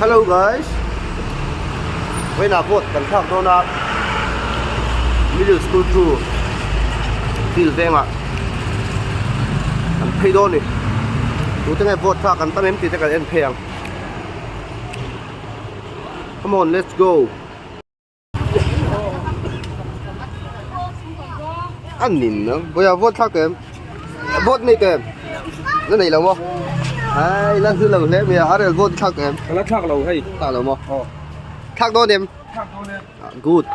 Hello guys vawiinah vote kan thlak dawn a middle school chu field vengah kan phei dawn a ni tute nge vote thlak an tam em tih te kan en phei ang come on let's go. A nin a vawiah vote thlak teh em vote nei teh em la nei lo maw ai la hlu lo hle mai a arel vote thlak teh em ka la thlak lo hei thlak lo maw thlak dawn em thlak dawn e good.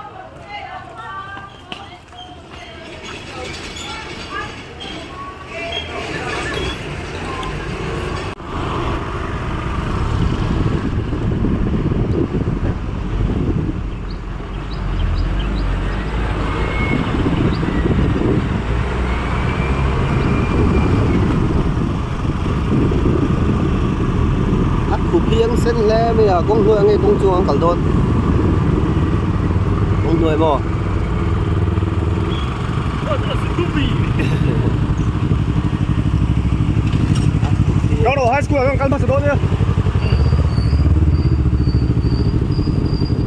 A khup hi ang sen hle mai a kawng hnuai ang nge kawng chungah an kal dawn kawng hnuai maw. High school ah kal hmasa dawn nia.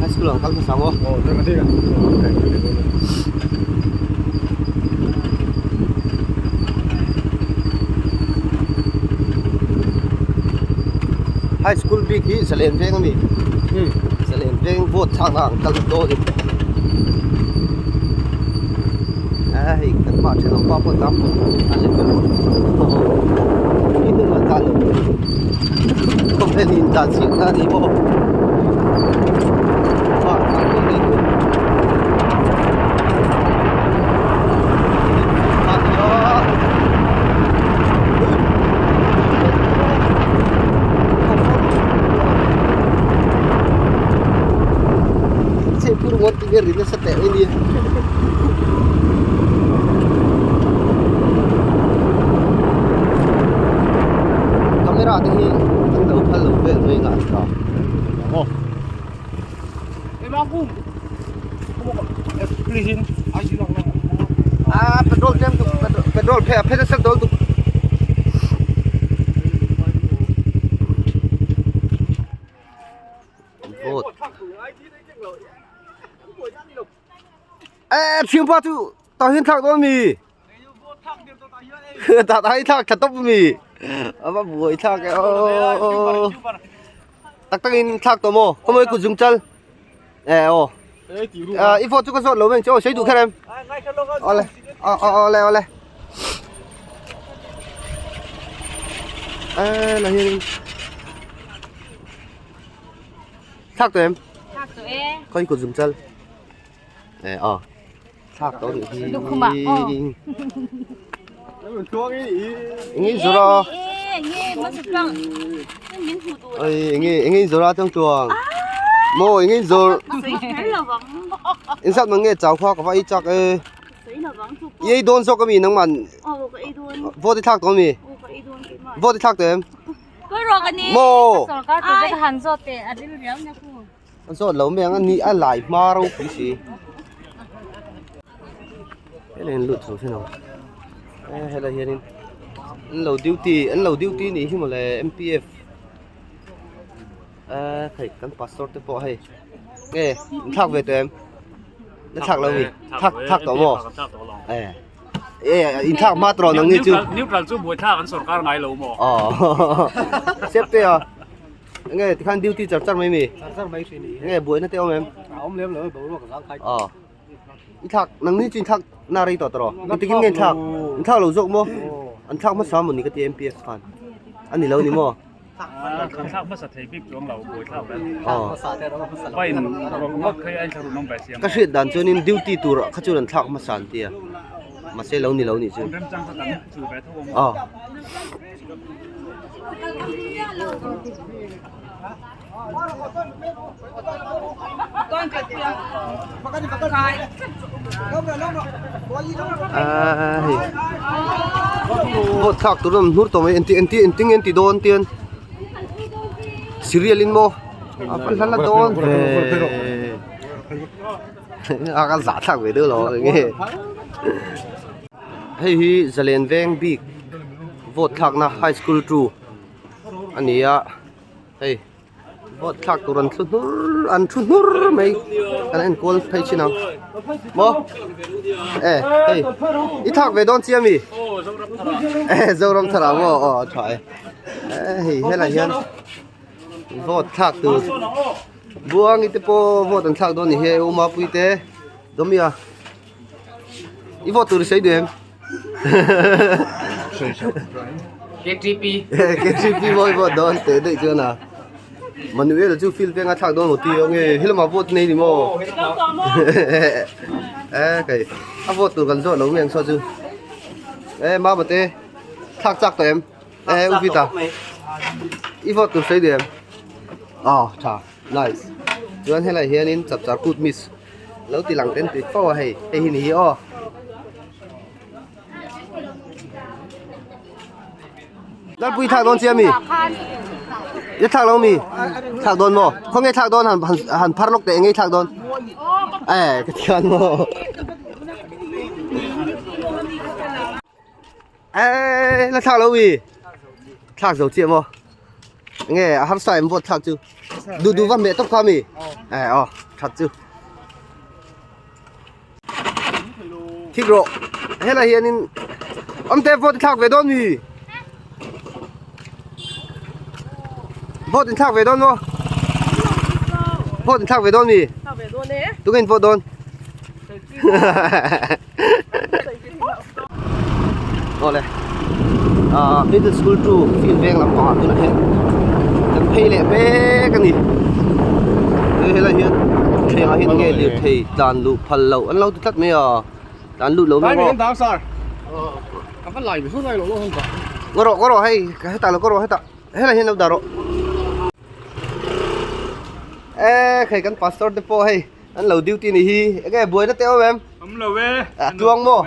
High school ah kal hmasa maw? Aw, chuan ka thik a. High school bik hi Zalen veng a ni. Zalen veng vote thlakna ang kal dawn a ni. A hei kan mah thenawm pa pawh tam a let ber i hnung ah tlan lo khawvel in tlan chhiat na ani maw ah tlan dawn nei tu Tinge ri nasa teh mai nia. Camera te hi an lo phal lo vel mai ngah tha. Aw. Ah petrol tlem tuk petrol phe phe nasa dawl tuk. Vote. Ê thiangpa chu tah hian thlak dawn mi tah tah hi thlak tha tawp mi a va buai thlak e aw tak tak in thlak tawh maw khaw mawi kut zung chal e aw i vote chu ka zawt lo mai ang che aw sei duh kher em awle awle awle ê là hian Thlak tawh em? Thlak tawh e. Khawi kut zum chal. E aw. Thlak tawh nih hi. Lukhum ah aw. Ngi zora. Ngi ma su tlang. Min hu du. Oi ngi ngi zora tang tuang. Mo ngi zor. In sat mang nge chau kha ka va i chak e. Yei don zawk ami nang man. Vote thlak tawh ami. Vote thlak tawh em? Maw? An zawt lo mai ang a ni a lai hma ropui si. Helai an lut chho thin ang. E helai hianin an lo duty an lo duty nih hi mawle M P F e hei kan pastor te pawh hei nge an thlak ve tawh em? La thlak lo mi? Thlak thlak tawh maw? E. E in thlak hma tawh nang ni chu. Neutral chu buai thlak an sorkar ngai lo maw? Aw. Sep te a. Nge tikhan duty char char mai mi? Char char mai thin ni. Nge buaina te awm em? A awm lem lo boruak zang khai. Aw. I thlak nang ni chu in thlak na rei tawh tawh. Engtikin nge in thlak? In thlak lo zawk maw? An thlak hmasa maw ni ka ti M P F khan. A ni lo ni maw? Kan thlak hmasa thei bik chuang lo buai thlak vel. Aw. Pain rawng ngawt khai a inthla run awm ve siam. Ka hriat dan chuanin duty tur kha chuan an thlak hmasa an tia. Mahse lo ni lo nih chu. Remchang kha kan chu ve tho awm. Aw. A hei vote thlak tur an hnur tawh mai engti engti engtin nge an ti dawn tian serial in maw a va hla la dawn ve a ka zah thlak ve deuh lo eng nge hei hi zalen veng bik vote thlakna high school 2 a ni a. Hei Vote thlak tur an thu hnur an thu hnur mai kan en kual phei thin ang maw e hei i thlak ve dawn chiang mi e zoram thar ah maw aw a tha e hei helai hian vote thlak tur buangi te pawh vote an thlak dawn ni hi u mapui te dawmia i vote tur i sawi duh em. KTP KTP mawi vote dawn teh daih chuan a Manuel chu field venga thlak dawn maw tih ange helama vote nei ni maw e kei a vote tur kan zawh lo mai ang saw chu e mama te thlak chak tawh em e u Vita i vote tur sawi duh em aw tha nice chuan helai hianin chapchar kut miss lo ti lang ten tui fo a hei hei hi ni hi aw. Lalpui thlak dawn chiah mi? I thlak lo mi? Thlak dawn maw? Khawnge thlak dawn han han phar lawk teh enge i thlak dawn? Eh ka thian maw? Eh la thlak lo mi? Thlak zo chiah maw? Enge a harsa em vote thlak chu? Duh duh va hmeh tawp kha mi? Eh aw that chu. Thik rawh helai hianin awmte vote i thlak ve dawn mi vote in thlak ve dawn maw vote in thlak ve dawn mi tunge in vote dawn awle ah middle school 2 field veng lampangah tunah hian kan phei leh mek a ni hei helai hian thlengah hian nge lirthei tlan luh phal loh an lo ti tlat mai a tlan lut lo mai maw ngaw rawh ngaw rawh hei hetah lo ngaw rawh hetah helai hian lo dah rawh e hei kan pastor te pawh hei. An lo duty ni hi enge buaina te awm em? Awm lo e. A tluang maw?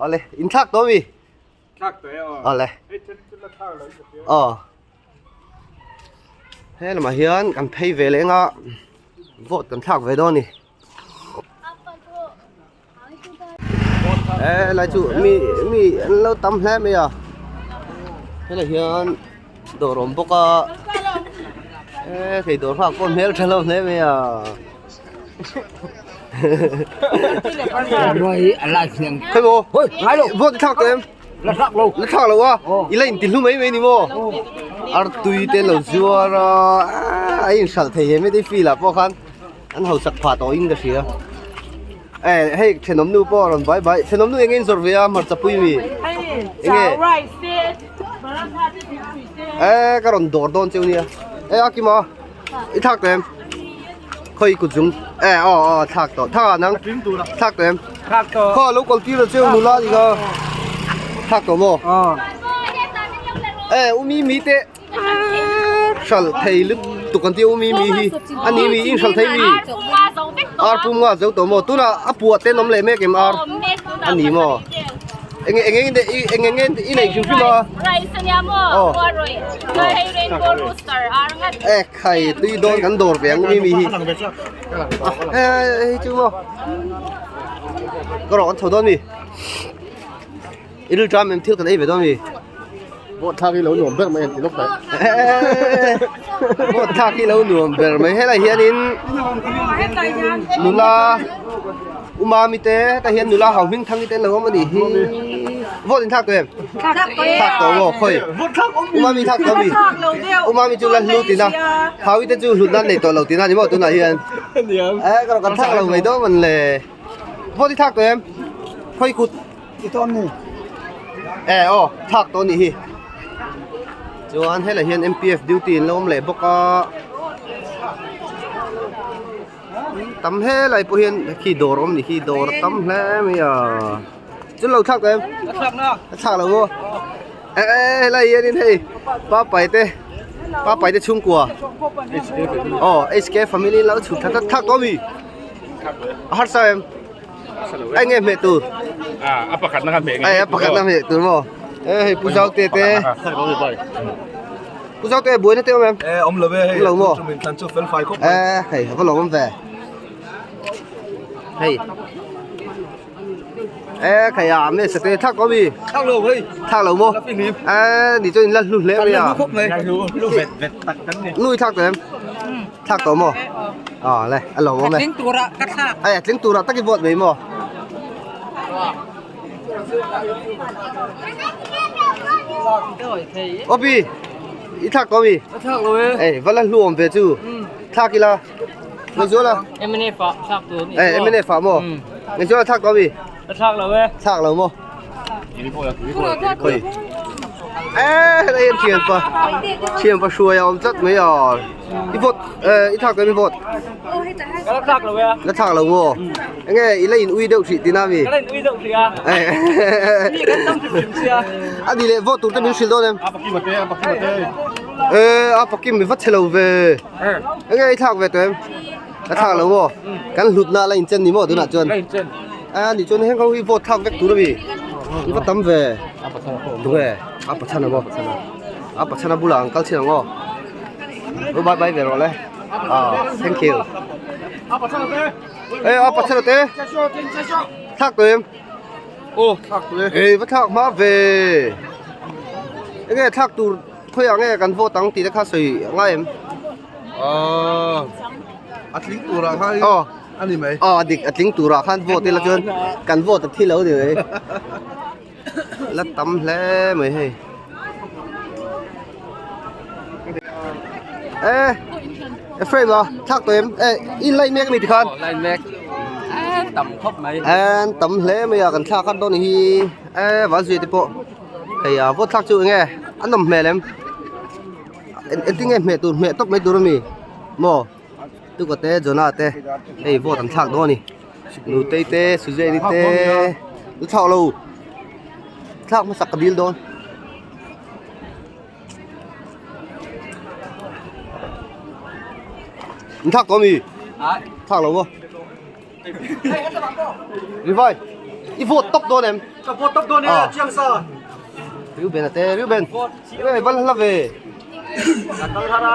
Awle in thlak tawh mi? Thlak tawh e aw. Awle. Hei then chu la thlak lo ka tia. Aw. He lamah hian kan phei ve leh anga vote kan thlak ve dawn ni. E lai chu mi mi an lo tam hle mai a. Helai hian dawr awm bawk a e thei dawr nghak pawh hmel tha lo hle mai a khawi maw vote i thlak tawh em la thlak lo la thlak lo a i la inti hlu mai mai ni maw artui te lo zuar a a inhralh thei he mai te field ah pawh khan an hausak phah tawh in ka hria. Eh hei thenawm nu pawh a rawn bai bai thenawm nu eng in zawrh ve a hmarcha pui mi enge eh ka rawn dawr dawn cheu nia eh a kima i thlak tawh em khawi kut zung eh aw aw thlak tawh thak ah nang thlak tawh em khaw lo kawl tir cheu nula ni kha thlak tawh maw eh umi mi te Hralh thei lutuk an tih a umi mi hi a ni mi in hralh thei mi ar pum nga zo tawh maw tunah a puah te an awm leh mek em ar a ni maw eng eng eng eng eng eng i neih hrim hrim a e khai tui dawn kan dawr ve ang umi mi hi hei chu maw ka rawh kan chho dawn mi I rilṭam em thil kan ei ve dawn mi? Vote thlak hi lo nuam ber mai an ti lawk mai. Vote thlak hi lo nuam ber mai. Helai hianin nula Umami te hetah hian nula hau hming thang te an lo awm a nih hi. Vote in thlak tawh em? Thlak tawh maw? Khawi? Umami thlak tawh mi? Umami chu la hlu tina. Haui te chu hlut nan nei tawh lo tina ni maw tunah hian. Eh ka kan thlak lo mai dawn man le. Vote i thlak tawh em? Khawi kut? I tawn ni. E aw thlak tawh anih hi. Chuan helai hian M_P_F duty an lo awm leh bawk a. Tam helai pawh hian khi dawr awm ni khi dawr a tam hle mai a. Chu lo thlak tawh em? A thlak na. A thlak lo maw? E helai hianin hei papai te papai te chhungkua. Aw H_K family lo chhuk thla thlak tawh ami? A harsa em? Ai nge hmeh tur? A pakhat na kha hmeh nge. Ai a pakhat na hmeh tur maw? E hei Pu Zau te te. Pu Zau te buaina te awm em? E awm lo e hei. Awm lo maw? Min thlan chu fel fai khawp mai. E hei va lo awm ve. Hei. E khai a me se te thak awm i. Thak lo hei. Thak lo maw? E ni chu in la hlu hle mai a. Hlu khawp mai. Hlu hlu vet vet tak kan ni. Nui thak em? Thlak tawh maw? Aw le, a lawm awm e. Tling turah ka thlak. Ai, a tling turah tak i vote mai maw? Opi, i thlak tawh mi? Ka thlak lo e. Ei, va la hlu awm ve chu. Thlak ila. Ngaihzuala. MNF ah thlak tur ani. Ei, MNF ah maw? Ngaihzuala thlak tawh mi? Ka thlak lo e. Thlak lo maw? Khawi. Eh, hei an thianpa. Thianpa hruai a awm tlat mai a. I vote, eh, i thlak tawh mi vote? Ka la thlak lo e. La thlak lo maw? Enge i la in ui deuh hrih tina mi? Ka la in ui deuh hrih a. Mi kan tam hrim hrim sia. A ni leh vote tur te min hrilh dawn em? A pakim a te, a pakim a te. Eh, a pakim mi va chhe lo ve. Enge i thlak ve tawh em? Ka thlak lo maw? Kan hlutna la inchen ni maw tunah chuan? La inchen. A ni chuan heng ho hi vote thlak vek tur a mi. I va tam ve. Tunge a pachhan a maw? A pachhan a bulah an kal chin ang aw. Aw bye bye ve rawh le. Ah thank you. Ê a pachhan a te. Thlak tawh em? Aw thlak tawh e. Ê va thlak hma ve. Enge thlak tur khawiah nge kan vote ang tih te kha sawi a ngai em? Aaa a tling turah khan Aw a ni mai. Aw a dik a tling turah khan vote ila chuan kan vote a thi lo ni mai. La tam hle mai hei. Ê Ephraim a thlak tawh em? Ê in light mek a ni tikhan. Light mek. Tam khawp mai. Ê tam hle mai a kan thlak khat dawn hi. Ê Vanzuia te pawh hei a vote thlak chu enge a nawm hmel em? Engtin nge hmeh tur hmeh tawp mai tur a mi maw tuka te Jonah te hei vote an thlak dawn a ni Nutei te Suzanne te lu thlak lo thlak hmasak ka dil dawn. An thlak tawh a mi thlak lo maw. Rivai i vote tawp dawn em? Ka vote tawp dawn e chiang sa. Reuben a te Reuben. Reuben va hla ve. Ka kal har a.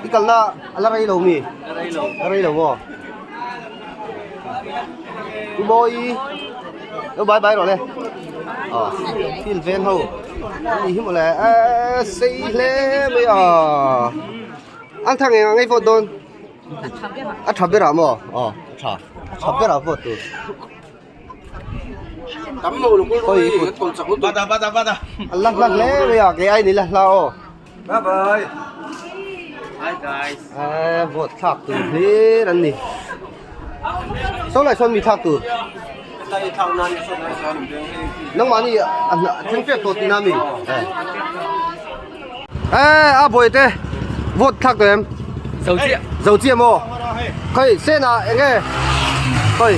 I kalna a la rei lo mi? La rei lo. La rei lo maw? U Mawi lo bye bye rawh le. Aw field ven ho. Ani hi mawle sei hle mai a. An thang eng ang ei vote dawn? A tha berah maw? Aw a tha. A tha berah vote tur. Tam lo lo Khawi kut. Bada bada bada. A la hla hle mai a kei ai ni la hla aw. Bye bye. Hi guys. Eh vote thlak tur hlir an ni. Saw lai sawn mi thlak tur. Nangmahni a thleng fek tawh tihna mi? Eh a buai te vote thlak tawh em? Zo chiah. Zo chiah maw? Khawi sen ah eng nge? Khawi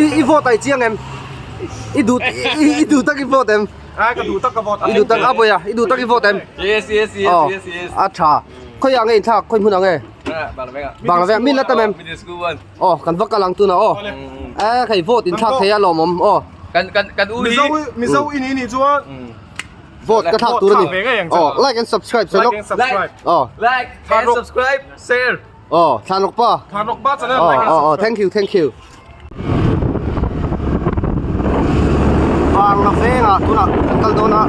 i i vote ai chiang em? I duh i duh tak i vote em? Ai ka duh tak ka vote. I duh tak a buai a i duh tak i vote em? Yes yes yes yes yes. A tha. Khawi ah nge in thlak khawi hmun ah nge? Bangla veng ah. Bangla veng min la tam em? Middle school one. Aw kan va kal ang tunah aw. Eh hei vote in thlak thei a lawmawm aw. Kan kan kan u hi. Mizo Mizo i ni ni chuan Vote ka thlak tur a ni. Aw like and subscribe Like and subscribe. Aw. Like and subscribe, share. Aw thlan rawk pa. Thlan rawk pa channel like and Aw aw subscribe. thank you thank you. Bangla vengah tunah kan kal dawn a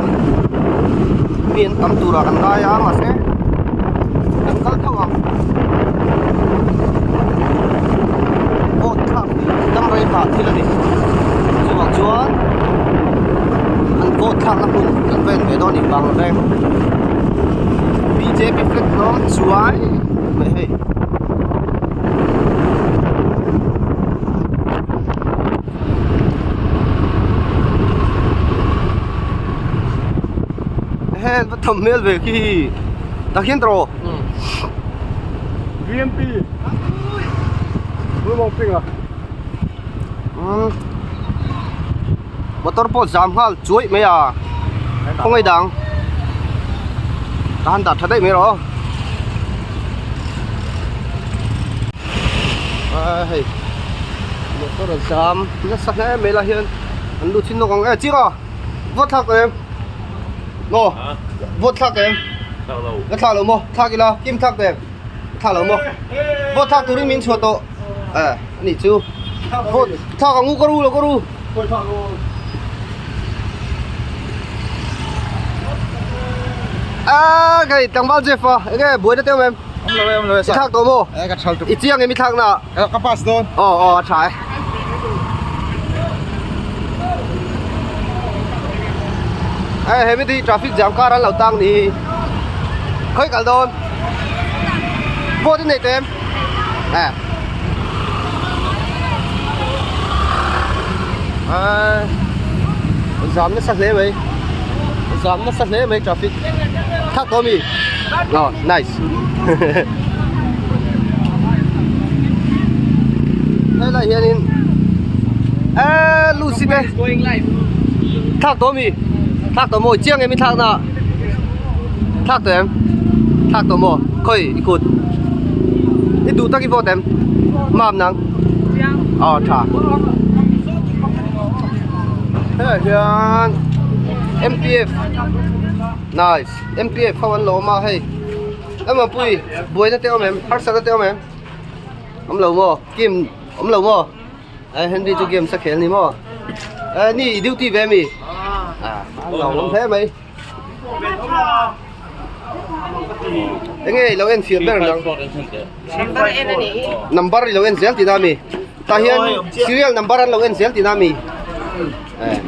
mi an tam turah kan ngai a mahse kan kal tho ang boat thlak hi dam rei pah thil a ni chuvang chuan an boat thlakna hmun kan va en ve dawn a ni bangla veng bjp flag hlawm chuai mai hei. He va tham hmel ve khi tak hian tawh BNP Rumong ping a motor pawh zam nghal chuai mai a khawngaih dang ka han dah tha daih mai rawh aw hei motor a zam nasa hle mai lah hian an lut thin lawk ang e chik a vawt thlak em maw vawt thlak em ka thlak lo maw thlak ila kim thlak em ka thlak lo maw vawt thlak turin min chhuah tawh e anih chu vawt thlak ang u ka ru lo ka ru. A kai tlangval Jeff a enge buaina te awm em? Awm lo e, awm lo e. I thlak tawh maw? E ka thal tuk. I chiang em i thlak na? Ka pass dawn. Aw aw a tha e. Ê he mi hi traffic jam kar an lo tang ni hi. Khawi kal dawn? Vote i nei tawh em? Ê. Ê zam nasa hle mai. Zam nasa hle mai traffic. Thak tawh mi? Aw nice. Helai hianin eee Lucy te thlak tawh mi thlak tawh maw chiang em i thlak na thlak tawh em thlak tawh maw khawi i kut i duh tak i vote em mam nang aw tha helai hian M_P_F nice M_P_F ho an lo awm a hei. Emaw pui buaina te awm em harsatna te awm em awm lo maw game awm lo maw eh Henry chu game sa khel ni maw eh ni i duty ve ami ah a lo awm hle mai enge i lo en fiah ber nang number i lo en zel tihna ami tah hian serial number an lo en zel tihna ami eh.